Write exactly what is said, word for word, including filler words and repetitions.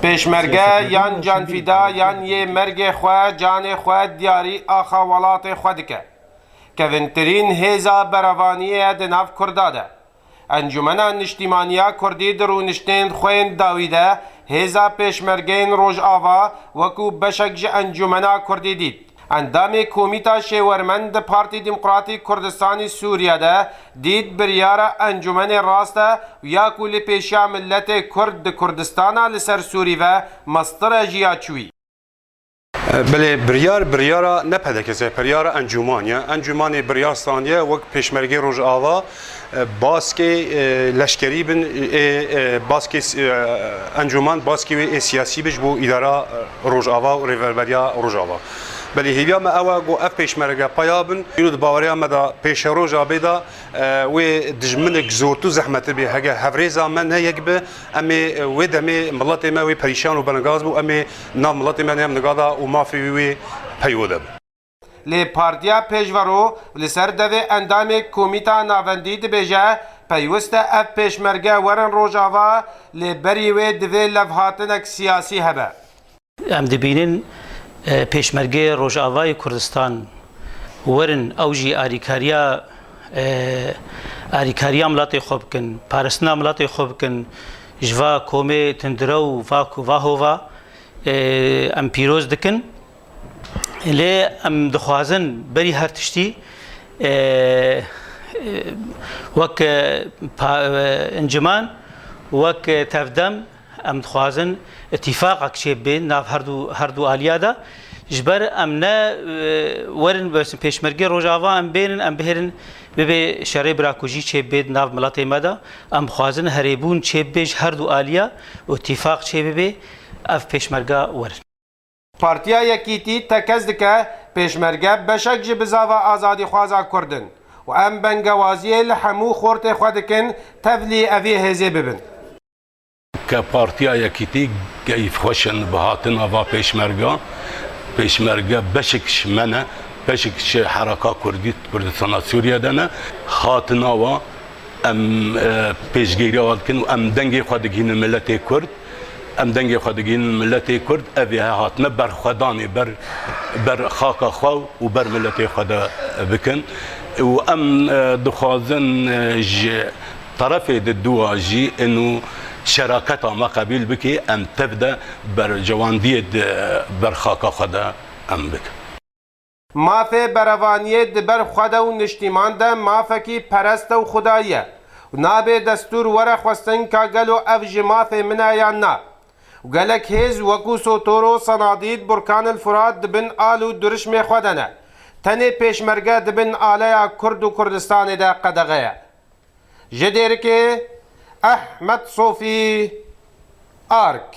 Pêşmerge yan canfîda yan yê mergê xwe, canê xwe diyarî axa welatê xwe dike. Kevintirîn hêza berevaniyê ye di nav Kurda de. Encûmena Niştîmaniya Kurdî di rûniştên xwe yên dawî de hêza pêşmergeyên Rojava wekû beşek ji Encûmena Kurdî dît. Endamê Komîta Şêwermend di Partî Demokratîk Kurdistanî Sûriye de dît biryara Encûmenê rast e û ya ku li pêşiya miletê Kurd di Kurdistana li ser Sûrî ve mestir e ji ya çûyî. Belê biryar, biryara ne P D K S, biryara encûman ye. Encûmanê biryar standiye wek pêşmergê Rojava, e, baskê, e, leşkerî bin, ê, e, baskê s-, e, encûman baskê wê ê siyasî bi ji bo îdara, e, Rojava û rêveberiya Rojava. Belê hêviya me ew e ku ev pêşmerge paya bin. Îro di baweriya me de pêşeroja bê de, e, wê dijminek zor û zehmetî bê. Hege hevrêza me ne yek bi, em ê, e, wê demê miletê me wê perîşan û binigaz bû, em ê nav miletê me ne em nigada û mafê wî wê peyo de bi. Lê Partiya Pêşvero li ser devê endamê Komîta Navendî dibêje, peywiст e ev pêşmerge werin Rojava, lê berî wê divê levhatinek siyasî hebe. Em dibînin, e, pêşmergê Rojavayê Kurdistan werin, ew jî alîkariya, e, alîkariya miletê xwe bikin, parastina miletê xwe bikin, ji va komê tundrew û va, va hova, e, em pîroz dikin. Lê em dixwazin berî her tiştî, e, e, wek, e, pa-, e, enciman, wek, e, tevdem, em dixwazin îtîfaqek çêbibe nav herdu, herdu aliya de. Ji ber em ne, e, werin, besin pêşmergê Rojava em bênin, em bihêrin bibe şerê birakujî çêbibe di nav miletê me de. Em dixwazin herêbûn çêbibe ji herdu aliya û îtîfaq çêbibe, ev pêşmerga werin. Partiya Yekîtî tekez dike, pêşmerge beşek ji bizava azadîxwaza Kurd in û em bengewaziyê li hemû xortê xwe dikin, tevlî evî hêzê bibin. Ke Partiya Yekîtî keyfxweş in bi hatina va pêşmerga. Pêşmerge beşek ji me ne, beşek ji heraka Kurdî, Kurdistana Sûriye de ne. Hatina wa em, e, pêşgêriya wa dikin û em dengê xwe digihînin miletê Kurd. Em dengê xwe digihînin miletê Kurd. Ev ê hatine berxwedanê ber, ber xaka xwe û ber miletê xwe de bikin. Û em, e, dixwazin, e, ji terefê di dû wa jî inu şeraketa me qebîl bike, em tev de bercewandiyê di ber xaka xwe de em bikin. Mafê berevaniyê di ber xwe de û niştîman de mafekî pereste û xwedayî ye û nabe destûr were xwestin ka gelo ev ji mafê min e yan na. Û gelek hêz wekû Sotoro, Senadîd, Burkan el Furat di bin al û durişmê xwe de ne. Tenê pêşmerge di bin aleya Kurd û Kurdistanê de qedexe ye. Ji Dêrikê, Ehmed Sofî, Ark.